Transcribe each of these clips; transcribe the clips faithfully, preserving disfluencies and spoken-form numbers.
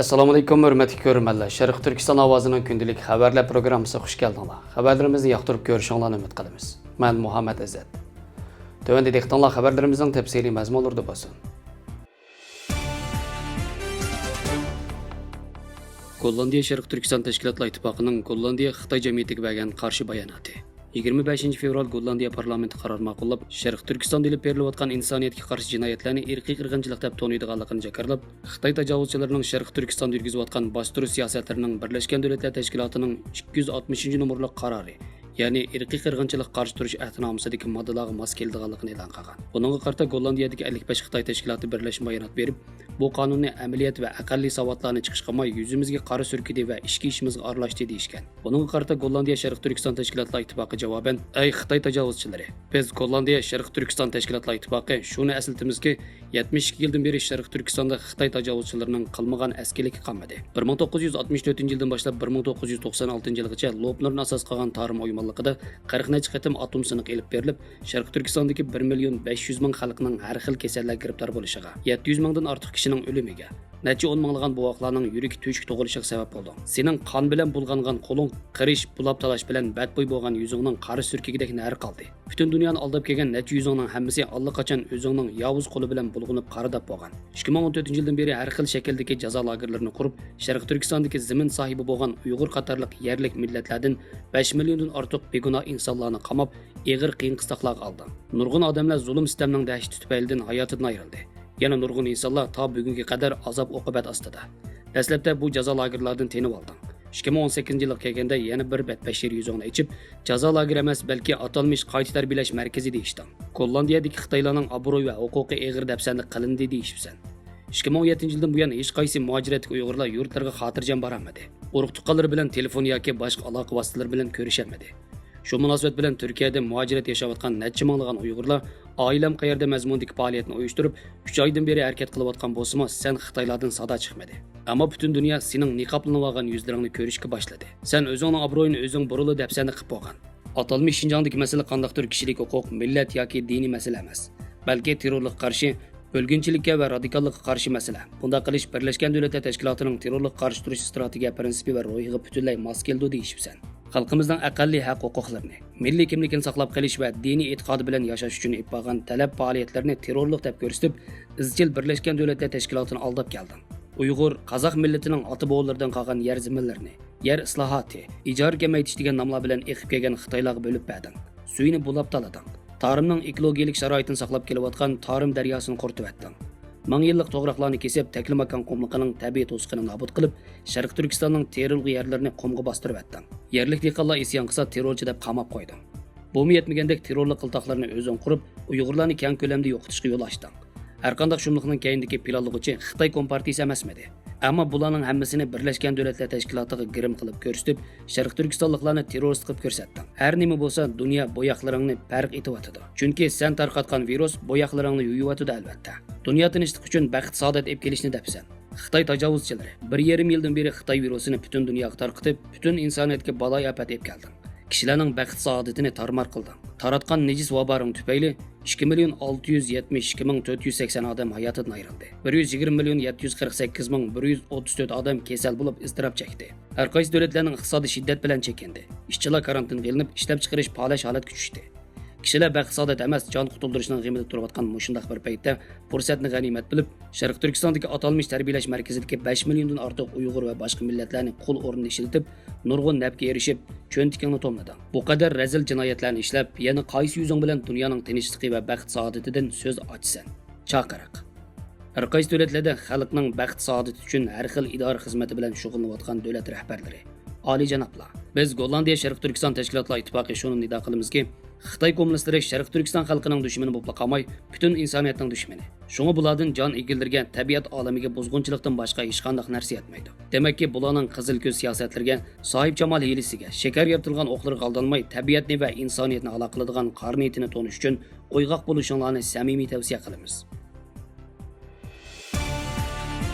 ئەسسالامۇئەلەيكۇم، ھۆرمەتلىك كۆرۈرمەنلەر. شەرقىي تۈركىستان ئاۋازىنىڭ كۈندىلىك خەۋەرلەر پروگراممىسىغا خۇش كەلدىڭلار. خەۋەرلىرىمىزنى ياقتۇرۇپ كۆرۈشۈڭلارنى ئۈمىد قىلىمىز. مەن مۇھەممەد ئىززەت. تۆۋەندە دىققىتىڭلار خەۋەرلىرىمىزنىڭ تەپسىلىي مەزمۇنلىرىدا بولسۇن. گوللاندىيە شەرقىي تۈركىستان تەشكىلاتلار ئىتتىپاقىنىڭ گوللاندىيە خىتاي جەمئىيىتىگە بەرگەن قارشى باياناتى. يىگىرمە بەشىنچى فېۋرال گوللاندىيە پارلامېنتى قارار ماقۇللاپ، شەرقىي تۈركىستاندا ئېلىپ بېرىلىۋاتقان ئىنسانىيەتكە قارشى جىنايەتلەرنى ئىرقىي قىرغىنچىلىق دەپ تونۇيدىغانلىقىنى جاكارلاپ، خىتاي تاجاۋۇزچىلىرىنىڭ شەرقىي تۈركىستاندا يۈرگۈزۈۋاتقان باستۇرۇش سىياسەتلىرىنىڭ بىرلەشكەن دۆلەتلەر تەشكىلاتىنىڭ ئىككى يۈز ئاتمىشىنچى نومۇرلۇق قارارى، يەنى ئىرقىي قىرغىنچىلىققا قارشى تۇرۇش ئەھدىنامىسىدىكى ماددىلارغا ماس كېلىدىغانلىقىنى ئېلان قىلغان. بۇنىڭغا قارىتا گوللاندىيەدىكى ئەللىك بەش خىتاي تەشكىلاتى بىرلەشمە بايانات بېرىپ، بۇ قانۇننى ئەمەلىيەت ۋە ئەقەللىي ساۋاتلارنى چىقىش قىلماي، يۈزىمىزگە قارا سۈركىدى ۋە ئىچكى ئىشىمىزغا ئارىلاشتى دېيىشكەن. بۇنىڭغا قارىتا گوللاندىيە شەرقىي تۈركىستان تەشكىلاتلار ئىتتىپاقى جاۋابەن، ئەي خىتاي تاجاۋۇزچىلىرى! بىز گوللاندىيە شەرقىي تۈركىستان تەشكىلاتلار ئىتتىپاقى شۇنى ئەسلىتىمىزكى، يەتمىش ئىككى يىلدىن بېرى شەرقىي تۈركىستاندا خىتاي تاجاۋۇزچىلىرىنىڭ قىلمىغان ئەسكىلىكى قالمىدى. بىر مىڭ توققۇز يۈز ئاتمىش تۆتىنچى يىلدىن باشلاپ بىر مىڭ توققۇز يۈز توقسان ئالتىنچى يىلغىچە لوپنۇرنى ئاساس قىلغان تارىم ئويمانلىقىدا قىرىق نەچچە قېتىم ئاتوم سىنىقى ئېلىپ بېرىلىپ، شەرقىي تۈركىستاندىكى بىر مىليون بەش يۈز مىڭ خەلقنىڭ ھەر خىل كېسەللەرگە گىرىپتار بولۇشىغا، يەتتە يۈز مىڭدىن ئارتۇق كىشىنىڭ ئۆلۈمىگە، نەچچە ئون مىڭلىغان بوۋاقلارنىڭ يۈرىكى تۆشۈك تۇغۇلۇشىغا سەۋەب بولدۇڭ. سېنىڭ قان بىلەن بۇلغانغان قولۇڭ قىرىش، بۇلاپ تالاش بىلەن بەتبۇي بولغان يۈزۈڭنىڭ قارا سۈركىگىدەك نەرى قالدى. پۈتۈن دۇنيانى ئالداپ كەلگەن نەچچە يۈزۈڭنىڭ ھەممىسى ئاللىقاچان ئۆزۈڭنىڭ ياۋۇز قولى بىلەن بۇلغىنىپ قارا داپ بولغان. ئىككى مىڭ ئون تۆتىنچى يىلدىن بېرى ھەر خىل شەكىلدىكى جازا لاگېرلىرىنى قۇرۇپ، شەرقىي تۈركىستاندىكى زېمىن ساھىبى بولغان ئۇيغۇر قاتارلىق يەرلىك مىللەتلەردىن بەش مىليوندىن ئارتۇق بىگۇناھ ئىنسانلارنى قاماپ، ئېغىر قىيىن قىستاقلارغا ئالدىڭ. نۇرغۇن ئادەملەر زۇلۇم سىتەمنىڭ دەھشىتى تۈپەيلىدىن ھاياتىدىن ئايرىلدى. يەنە نۇرغۇن ئىنسانلار تا بۈگۈنگە قەدەر ئازاب-ئوقۇبەت ئاستىدا. دەسلەپتە بۇ جازا لاگېرلاردىن تىنىۋالدىڭ. ئىككى مىڭ ئون سەككىزىنچى يىلغا كەلگەندە يەنە بىر بەتبەشىر يۈزۈڭنى ئېچىپ، جازا لاگېرى ئەمەس، بەلكى ئاتالمىش قايتا تەربىيەلەش مەركىزى دېيىشتىڭ. گوللاندىيەدىكى خىتايلارنىڭ ئابرۇيى ۋە ھوقۇقى ئېغىر دەپسەندە قىلىندى دېيىشىپسەن. ئىككى مىڭ ئون يەتتىنچى يىلدىن بۇيان ھېچقايسى مۇھاجىرەتتىكى ئۇيغۇرلار يۇرتلىرىغا خاتىرجەم بارالمىدى. ئۇرۇق-تۇغقانلىرى بىلەن تېلېفون ياكى باشقا ئالاقە ۋاسىتىلىرى بىلەن كۆرۈشەلمىدى. شۇ مۇناسىۋەت بىلەن تۈركىيەدە مۇھاجىرەت ياشاۋاتقان نەچچە مىڭلىغان ئۇيغۇرلار ئائىلەم قەيەردە مەزمۇندىكى پائالىيەتنى ئۇيۇشتۇرۇپ، ئۈچ ئايدىن بېرى ھەرىكەت قىلىۋاتقان بولسىمۇ، سەن خىتايلاردىن سادا چىقمىدى. ئەمما پۈتۈن دۇنيا سېنىڭ نىقابلىنىۋالغان يۈزلىرىڭنى كۆرۈشكە باشلىدى. سەن ئۆزۈڭنىڭ ئابرۇيىنى ئۆزۈڭ بۇرۇنلا دەپسەندە قىلىپ بولغان. ئاتالمىش شىنجاڭدىكى مەسىلە قانداقتۇر كىشىلىك ھوقۇق، مىللەت ياكى دىنىي مەسىلە ئەمەس، بەلكى تېررورلۇققا قارشى، بۆلگۈنچىلىككە ۋە رادىكاللىققا قارشى مەسىلە. بۇنداق قىلىش بىرلەشكەن دۆلەتلەر تەشكىلاتىنىڭ تېررورلۇققا قارشى تۇرۇش ئىستراتېگىيە پىرىنسىپى ۋە روھىغا پۈتۈنلەي ماس كېلىدۇ دېيىشىپسەن. خەلقىمىزنىڭ ئەقەللىي ھەق-ھوقۇقلىرىنى، مىللىي كىملىكىنى ساقلاپ قېلىش ۋە دىنىي ئېتىقادى بىلەن ياشاش ئۈچۈن ئېلىپ بارغان تەلەپ پائالىيەتلىرىنى تېررورلۇق دەپ كۆرسىتىپ، ئىزچىل بىرلەشكەن دۆلەتلەر تەشكىلاتىنى ئالداپ كەلدىڭ. ئۇيغۇر، قازاق مىللىتىنىڭ ئاتا-بوۋىلىرىدىن قالغان يەر زېمىنلىرىنى، يەر ئىسلاھاتى، ئىجارە كېمەيتىش دېگەن ناملار بىلەن ئېقىپ كەلگەن خىتايلارغا بۆلۈپ بەردىڭ. سۈيىنى بۇلاپ تالىدىڭ. تارىمنىڭ ئېكولوگىيەلىك شارائىتىنى ساقلاپ كېلىۋاتقان تارىم دەرياسىنى قۇرۇتۇۋەتتىڭ. مىڭ يىللىق توغراقلارنى كېسىپ، تەكلىماكان قۇملۇقىنىڭ تەبىئىي توسۇقىنى نابۇت قىلىپ، شەرقىي تۈركىستاننىڭ تېررورلۇق يەرلىرىنى قۇمغا باستۇرۇۋەتتىڭ. يەرلىك دېھقانلار ئىسيان قىلسا، تېررورچى دەپ قاماپ قويدۇڭ. بۇمۇ يەتمىگەندەك، تېررورلۇق قىلتاقلىرىنى ئۆزۈڭ قۇرۇپ، ئۇيغۇرلارنى كەڭ كۆلەمدە يوقىتىشقا يول ئاچتىڭ. ھەرقانداق شۇملۇقنىڭ كەينىدىكى پىلانلىغۇچى خىتاي كومپارتىيىسى ئەمەسمىدى؟ ئەمما بۇلارنىڭ ھەممىسىنى بىرلەشكەن دۆلەتلەر تەشكىلاتىغا گىرىم قىلىپ كۆرسىتىپ، شەرقىي تۈركىستانلىقلارنى تېررورىست قىلىپ كۆرسەتتىڭ. ھەر نېمە بولسا، دۇنيا بوياقلىرىڭنى پەرق ئېتىۋاتىدۇ. چۈنكى سەن تارقاتقان ۋىرۇس بوياقلىرىڭنى يۇيۇۋاتىدۇ، ئەلۋەتتە. دۇنيا تىنچلىق ئۈچۈن بەخت-سائادەت ئېلىپ كېلىشنى دەپسەن. خىتاي تاجاۋۇزچىلىرى، بىر يېرىم يىلدىن بېرى خىتاي ۋىرۇسىنى پۈتۈن دۇنياغا تارقىتىپ، پۈتۈن ئىنسانىيەتكە بالايىئاپەت ئېلىپ كەلدىڭ. كىشىلەرنىڭ بەخت-سائادىتىنى تارمار قىلدىڭ. تاراتقان نىجىس ۋاباڭ تۈپەيلى ئىككى مىليون ئالتە يۈز يەتمىش ئىككى مىڭ تۆت يۈز سەكسەن ئادەم ھاياتىدىن ئايرىلدى. بىر يۈز يىگىرمە مىليون يەتتە يۈز قىرىق سەككىز مىڭ بىر يۈز ئوتتۇز تۆت ئادەم كېسەل بولۇپ ئىزتىراپ چەكتى. ھەر قايسى دۆلەتلەرنىڭ ئىقتىسادى شىددەت بىلەن چېكىندى. ئىشچىلار كارانتىنغا ئېلىنىپ، ئىشلەپچىقىرىش پالەچ ھالەتكە چۈشتى. كىشىلەر بەخت-سائادەت ئەمەس، جان قۇتۇلدۇرۇشنىڭ غېمىدە تۇرۇۋاتقان مۇشۇنداق بىر پەيتتە، پۇرسەتنى غەنىيمەت بىلىپ، شەرقىي تۈركىستاندىكى ئاتالمىش تەربىيەلەش مەركىزىدىكى بەش مىليوندىن ئارتۇق ئۇيغۇر ۋە باشقا مىللەتلەرنى قۇل ئورنىدا ئىشلىتىپ، نۇرغۇن نەپكە ئېرىشىپ، چۆنتىكىڭنى توملىدىڭ. بۇ قەدەر رەزىل جىنايەتلەرنى ئىشلەپ، يەنە قايسى يۈزۈڭ بىلەن دۇنيانىڭ تىنچلىقى ۋە بەخت-سائادىتىدىن سۆز ئاچىسەن؟ چاقىرىق. ھەر قايسى دۆلەتلەردە خەلقنىڭ بەخت-سائادىتى ئۈچۈن ھەر خىل ئىدارە خىزمىتى بىلەن شۇغۇللىنىۋاتقان دۆلەت رەھبەرلىرى، ئالىيجانابلار، بىز گوللاندىيە شەرقىي تۈركىستان تەشكىلاتلار ئىتتىپاقى شۇنى نىدا قىلىمىزكى، خىتاي كوممۇنىستلىرى شەرقىي تۈركىستان خەلقىنىڭ دۈشمىنى بولۇپلا قالماي، پۈتۈن ئىنسانىيەتنىڭ دۈشمىنى. شۇڭا بۇلاردىن جان ئېگىلدۈرگەن تەبىئەت ئالىمىگە بۇزغۇنچىلىقتىن باشقا ھېچقانداق نەرسە يەتمەيدۇ. دېمەككى، بۇلارنىڭ قىزىل كۆز سىياسەتلىرىگە، ساھىبجامال ھىيلىسىگە، شېكەر يارىتىلغان ئوقلىرىغا ئالدانماي، تەبىئەتنى ۋە ئىنسانىيەتنى ھالاك قىلىدىغان قارا نىيىتىنى تونۇش ئۈچۈن ئويغاق بولۇشۇڭلارنى سەمىمىي تەۋسىيە قىلىمىز.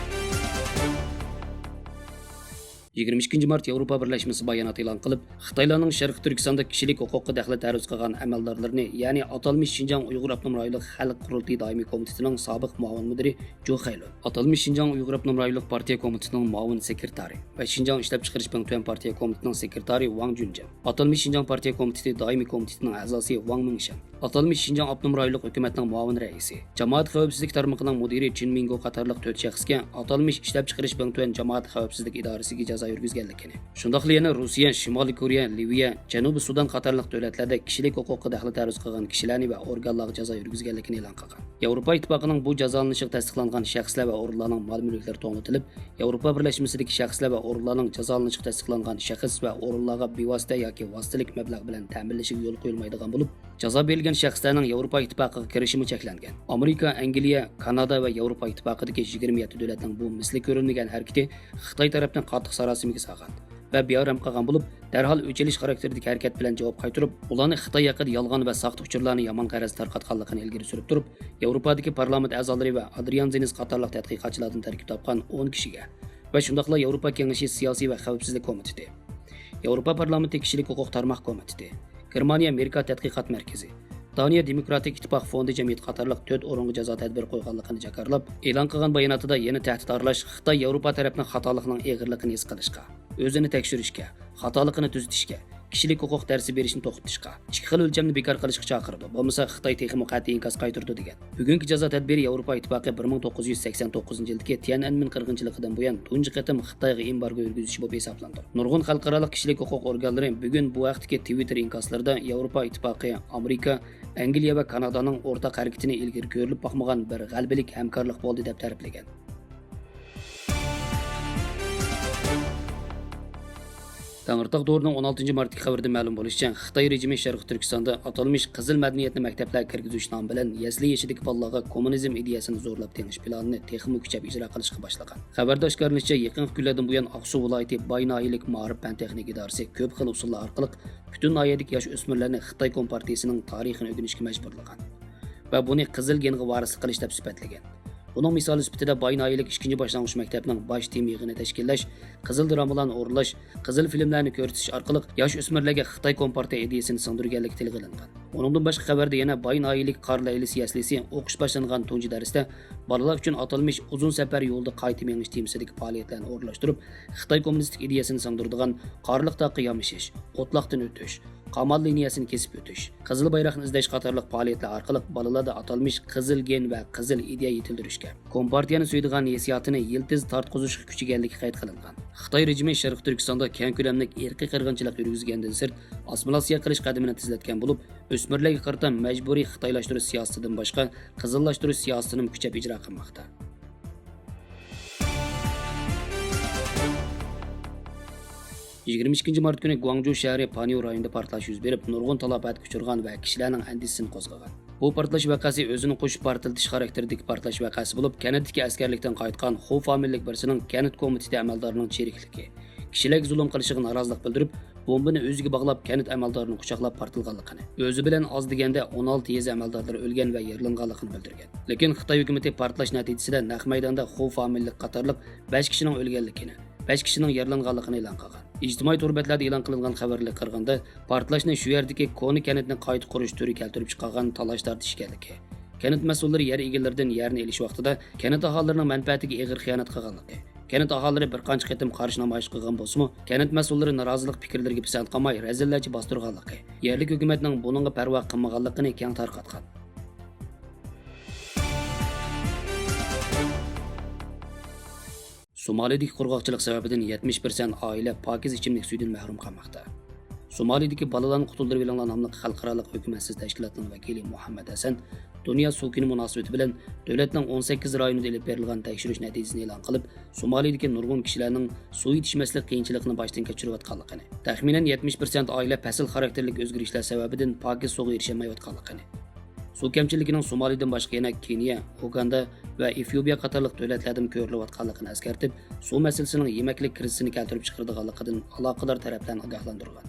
يىگىرمە ئىككىنچى مارت ياۋروپا بىرلەشمىسى بايانات ئېلان قىلىپ، خىتايلارنىڭ شەرقىي تۈركىستاندا كىشىلىك ھوقۇققا دەخلى تەرۇز قىلغان ئەمەلدارلىرىنى، يەنى ئاتالمىش شىنجاڭ ئۇيغۇر ئاپتونوم رايونلۇق خەلق قۇرۇلتىيى دائىمىي كومىتېتىنىڭ سابىق مۇئاۋىن مۇدىرى جۇ خەيلۇن، ئاتالمىش شىنجاڭ ئۇيغۇر ئاپتونوم رايونلۇق پارتىيە كومىتېتىنىڭ مۇئاۋىن سېكرېتارى ۋە شىنجاڭ ئىشلەپچىقىرىش بىڭتۈەن پارتىيە كومىتېتىنىڭ سېكرېتارى ۋاڭ جۈنجېن، ئاتالمىش شىنجاڭ پارتىيە كومىتېتى دائىمىي كومىتېتىنىڭ ئەزاسى ۋاڭ مىڭشېن، ئاتالمىش شىنجاڭ ئاپتونوم رايونلۇق ھۆكۈمەتنىڭ مۇئاۋىن رەئىسى، جامائەت خەۋپسىزلىك تارمىقىنىڭ مۇدىرى چېن مىنگو قاتارلىق تۆت شەخسكە ئاتالمىش ئىشلەپچىقىرىش بىڭتۈەن جامائەت خەۋپسىزلىك ئىدارىسىگە جازا يۈرگۈزگەنلىكىنى، شۇنداقلا يەنە روسىيە، شىمالىي كورېيە، لىۋىيە، جەنۇبىي سۇدان قاتارلىق دۆلەتلەردە كىشىلىك ھوقۇققا دەخلى تەرۇز قىلغان كىشىلەرنى ۋە ئورگانلارغا جازا يۈرگۈزگەنلىكىنى ئېلان قىلغان. ياۋروپا ئىتتىپاقىنىڭ بۇ جازالىنىشىغا تەستىقلانغان شەخسلەر ۋە ئورۇنلارنىڭ مال-مۈلۈكلىرى توڭلىتىلىپ، ياۋروپا بىرلەشمىسىدىكى شەخسلەر ۋە ئورۇنلارنىڭ جازالىنىشقا تەستىقلانغان شەخس ۋە ئورۇنلارغا بىۋاسىتە ياكى ۋاسىتىلىك مەبلەغ بىلەن تەمىنلىشىگە يول قويۇلمايدىغان بولۇپ، جازا بېرىلگەن شەخسلەرنىڭ ياۋروپا ئىتتىپاقىغا كىرىشىمۇ چەكلەنگەن. ئامېرىكا، ئەنگلىيە، كانادا ۋە ياۋروپا ئىتتىپاقىدىكى يىگىرمە يەتتە دۆلەتنىڭ بۇ مىسلى كۆرۈلمىگەن ھەرىكىتى خىتاي تەرەپنى قاتتىق ساراسىمىگە سالغان ۋە بىئارام قىلغان بولۇپ، دەرھال ئۆچ ئېلىش خاراكتېرىدىكى ھەرىكەت بىلەن جاۋاب قايتۇرۇپ، ئۇلارنى خىتاي ھەققىدە يالغان ۋە ساختا ئۇچۇرلارنى يامان غەرەزدە تارقاتقانلىقىنى ئىلگىرى سۈرۈپ تۇرۇپ، ياۋروپادىكى پارلامېنت ئەزالىرى ۋە ئادرىيان زېنس قاتارلىق تەتقىقاتچىلاردىن تەركىب تاپقان ئون كىشىگە ۋە شۇنداقلا ياۋروپا كېڭىشى سىياسىي ۋە خەۋپسىزلىك كومىتېتى، ياۋروپا پارلامېنتى كىشىلىك ھوقۇق تارماق كومىتېتى، گېرمانىيە ئامېرىكا تەتقىقات مەركىزى، دانىيە دېموكراتىك ئىتتىپاق فوندى جەمئىيىتى قاتارلىق تۆت ئورۇنغا جازا تەدبىرى قويغانلىقىنى جاكارلاپ، ئېلان قىلغان باياناتىدا يەنە تەھدىت ئارىلاش خىتاي ياۋروپا تەرەپنىڭ خاتالىقنىڭ ئېغىرلىقىنى ھېس قىلىشقا، ئۆزىنى تەكشۈرۈشكە، خاتالىقىنى تۈزىتىشكە، كىشىلىك ھوقۇق دەرسى بېرىشنى توختىتىشقا، ئىككى خىل ئۆلچەمنى بىكار قىلىشقا چاقىرىدۇ، بولمىسا خىتاي تېخىمۇ قەتئىي ئىنكاس قايتۇرىدۇ، دېگەن. بۈگۈنكى جازا تەدبىرى ياۋروپا ئىتتىپاقى بىر مىڭ توققۇز يۈز سەكسەن توققۇزىنچى يىلدىكى تيەنئەنمېن قىرغىنچىلىقىدىن بۇيان تۇنجى قېتىم خىتايغا ئېمبارگو يۈرگۈزۈشى بولۇپ ھېسابلىنىدۇ. نۇرغۇن خەلقئارالىق كىشىلىك ھوقۇق ئورگانلىرى بۈگۈن بۇ ھەقتىكى تىۋىتتېر ئىنكاسلىرىدا ياۋروپا ئىتتىپاقى، ئامېرىكا، ئەنگلىيە ۋە كانادانىڭ ئورتاق ھەرىكىتىنى ئىلگىرى كۆرۈلۈپ باقمىغان بىر غەلىبىلىك ھەمكارلىق بولدى، دەپ تەرىپلىگەن. تەڭرىتاغ تورىنىڭ ئون ئالتىنچى مارتتىكى خەۋىرىدە مەلۇم بولۇشىچە، خىتاي رېجىمى شەرقىي تۈركىستاندا ئاتالمىش قىزىل مەدەنىيەتنى مەكتەپلەرگە كىرگۈزۈش نامى بىلەن يەسلى يېشىدىكى بالىلارغا كوممۇنىزم ئىدىيەسىنى زورلاپ تېڭىش پىلانىنى تېخىمۇ كۈچەپ ئىجرا قىلىشقا باشلىغان. خەۋەردە ئاشكارىلىنىشىچە، يېقىنقى كۈنلەردىن بۇيان ئاقسۇ ۋىلايىتى باي ناھىيەلىك مائارىپ پەن تېخنىكا ئىدارىسى كۆپ خىل ئۇسۇللار ئارقىلىق پۈتۈن ناھىيەدىكى ياش ئۆسمۈرلەرنى خىتاي كومپارتىيىسىنىڭ تارىخىنى ئۆگىنىشكە مەجبۇرلىغان ۋە بۇنى قىزىل گېنغا ۋارىسلىق قىلىش دەپ سۈپەتلىگەن. بۇنىڭ مىسالى سۈپىتىدە، باي ناھىيەلىك ئىككىنچى باشلانغۇچ مەكتەپنىڭ باش تېما يىغىنى تەشكىللەش، قىزىل درامىلارنى ئورۇنلاش، قىزىل فىلىملەرنى كۆرسىتىش ئارقىلىق ياش ئۆسمۈرلەرگە خىتاي كومپارتىيە ئىدىيەسىنى سىڭدۈرگەنلىكى تىلغا ئېلىنغان. ئۇنىڭدىن باشقا، خەۋەردە يەنە باي ناھىيەلىك قار لەيلىسى يەسلىسى ئوقۇش باشلانغان تۇنجى دەرستە بالىلار ئۈچۈن ئاتالمىش ئۇزۇن سەپەر يولىدا قايتا مېڭىش تېمىسىدىكى پائالىيەتلەرنى ئورۇنلاشتۇرۇپ، خىتاي كوممۇنىستىك ئىدىيەسىنى سىڭدۈرىدىغان قارلىقتاغقا يامىشىش، ئوتلاقتىن ئۆتۈش، قامال لىنىيەسىنى كېسىپ ئۆتۈش، قىزىل بايراقنى ئىزدەش قاتارلىق پائالىيەتلەر ئارقىلىق بالىلاردا ئاتالمىش قىزىل گېن ۋە قىزىل ئىدىيە يېتىلدۈرۈشكە، كومپارتىيەنى سۆيىدىغان ھېسسىياتىنى يىلتىز تارتقۇزۇشقا كۈچىگەنلىكى قەيت قىلىنغان. خىتاي رېجىمى شەرقىي تۈركىستاندا كەڭ كۆلەملىك ئىرقىي قىرغىنچىلىق يۈرگۈزگەندىن سىرت، ئاسسىمىلياتسىيە قىلىش قەدىمىنى تېزلەتكەن بولۇپ، ئۆسمۈرلەرگە قارىتا مەجبۇرىي خىتايلاشتۇرۇش سىياسىتىدىن باشقا، قىزىللاشتۇرۇش سىياسىتىنىمۇ كۈچەپ ئىجرا قىلماقتا. يىگىرمە ئىككىنچى مارت كۈنى گۇاڭجۇ شەھىرى پانيۇ رايونىدا پارتلاش يۈز بېرىپ، نۇرغۇن تالاپەتكە ئۇچرىغان ۋە كىشىلەرنىڭ ئەندىشىسىنى قوزغىغان. بۇ پارتلاش ۋەقەسى ئۆزىنى قوشۇپ پارتلىتىش خاراكتېرىدىكى پارتلاش ۋەقەسى بولۇپ، كەنتتىكى ئەسكەرلىكتىن قايتقان خۇ فامىلىلىك بىرسىنىڭ كەنت كومىتېتى ئەمەلدارىنىڭ چېرىكلىكى، كىشىلەرگە زۇلۇم قىلىشىغا نارازىلىق بىلدۈرۈپ، بومبىنى ئۆزىگە باغلاپ، كەنت ئەمەلدارىنى قۇچاقلاپ پارتلىغانلىقىنى، ئۆزى بىلەن ئاز دېگەندە ئون ئالتە يېزا ئەمەلدارلىرى ئۆلگەن ۋە يارىلانغانلىقىنى بىلدۈرگەن. لېكىن خىتاي ھۆكۈمىتى پارتلاش نەتىجىسىدە نەق مەيداندا خۇ فامىلىلىك قاتارلىق بەش كىشىنىڭ ئۆلگەنلىكىنى، بەش كىشىنىڭ يارىلانغانلىقىنى ئېلان قىلغان. ئىجتىمائىي تور بەتلەردە ئېلان قىلىنغان خەۋەرلەرگە قارىغاندا، پارتلاشنى شۇ يەردىكى كونا كەنتنى قايتا قۇرۇش تۈرى كەلتۈرۈپ چىقارغان تالاش-تارتىش ئىكەنلىكى، كەنت مەسئۇللىرى يەر ئىگىلىرىدىن يەرنى ئېلىش ۋاقتىدا كەنت ئاھالىلىرىنىڭ مەنپەئەتىگە ئېغىر خىيانەت قىلغانلىقى، كەنت ئاھالىلىرى بىر قانچە قېتىم قارشى نامايىش قىلغان بولسىمۇ، كەنت مەسئۇللىرى نارازىلىق پىكىرلىرىگە پىسەنت قىلماي، رەزىللەرچە باستۇرغانلىقى، يەرلىك ھۆكۈمەتنىڭ بۇنىڭغا پەرۋا قىلمىغانلىقىنى كەڭ تارقاتقان. سومالىدىكى قۇرغاقچىلىق سەۋەبىدىن يەتمىش پىرسەنت ئائىلە پاكىز ئىچىملىك سۈيىدىن مەھرۇم قالماقتا. سومالىدىكى بالىلارنى قۇتۇلدۇرۇۋېلىڭلار ناملىق خەلقئارالىق ھۆكۈمەتسىز تەشكىلاتنىڭ ۋەكىلى مۇھەممەد ھەسەن دۇنيا سۇ كۈنى مۇناسىۋىتى بىلەن دۆلەتنىڭ ئون سەككىز رايونىدا ئېلىپ بېرىلغان تەكشۈرۈش نەتىجىسىنى ئېلان قىلىپ، سومالىدىكى نۇرغۇن كىشىلەرنىڭ سۇ يېتىشمەسلىك قىيىنچىلىقىنى باشتىن كەچۈرۈۋاتقانلىقىنى، تەخمىنەن يەتمىش پىرسەنت ئائىلە پەسىل خاراكتېرلىك ئۆزگىرىشلەر سەۋەبىدىن پاكىز سۇغا ئېرىشەلمەيۋاتقانلىقىنى، سۇ كەمچىلىكىنىڭ سومالىدىن باشقا يەنە كېنىيە، ئۇگاندا ۋە ئېفىيوپىيە قاتارلىق دۆلەتلەردىمۇ كۆرۈلۈۋاتقانلىقىنى ئەسكەرتىپ، سۇ مەسىلىسىنىڭ يېمەكلىك كىرىزىسىنى كەلتۈرۈپ چىقىرىدىغانلىقىدىن ئالاقىدار تەرەپلەرنى ئاگاھلاندۇرغان.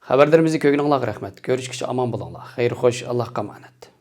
خەۋەرلىرىمىزنى كۆرگىنىڭلارغا رەھمەت. كۆرۈشكىچە ئامان بولۇڭلار. خەير خوش، ئاللاھقا ئامانەت.